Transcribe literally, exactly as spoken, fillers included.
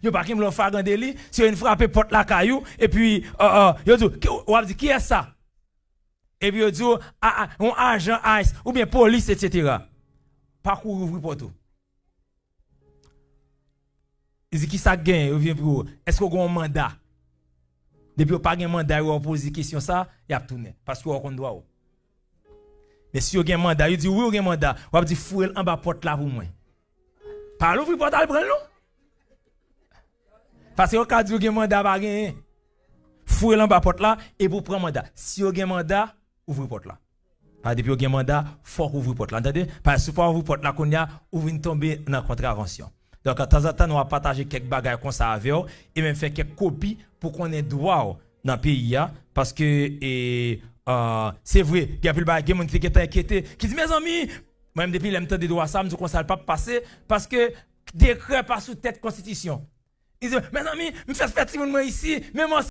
Yo pa kenbe w an flagran deli, si yo vin frape pòt lakay ou, epi, euh, euh, yo di w, "Ki-, w ap di, kiyès sa?" Epi yo di w, "A, a, yon ajan ice, oubyen polis, et cetera" Pa kouri ouvri pòt ou. Li di, "Ki sa k genyen?" Yo vin pou ou. "Èske w gen yon manda?" Depi yo pa gen manda, yo poze kesyon sa, y ap tounen. Paske yo konn dwa w. Men si yo gen manda, yo di, "Wi, ou gen manda." W ap di, "Foure l anba pòt la pou mwen." Pa al ouvri pòt al pran l, non. Paske yo ka di yo gen manda, pa genyen. Foure l anba pòt la, epi w pran manda. Si yo gen manda, ouvri pòt la. Pa depi yo gen manda, fòk ouvri pòt la. Tande? Paske si w pa ouvri pòt la kounye a, ou vin tonbe nan kontravansyon. Donk, tanzantan, nou ap pataje kèk bagay konsa avè w, e menm fè kèk kopi pou konnen dwa w nan peyi a, paske, e, euh, se vre, gen anpil bagay, gen moun ki te gentan enkyete, ki di, "Mezanmi, mwen menm depi lè m tande dwa sa, m di konsa l p ap pase, paske dekrè pa sou tèt konstitisyon." Li di, "Mezanmi, m fèk fè timoun mwen isi, men mwen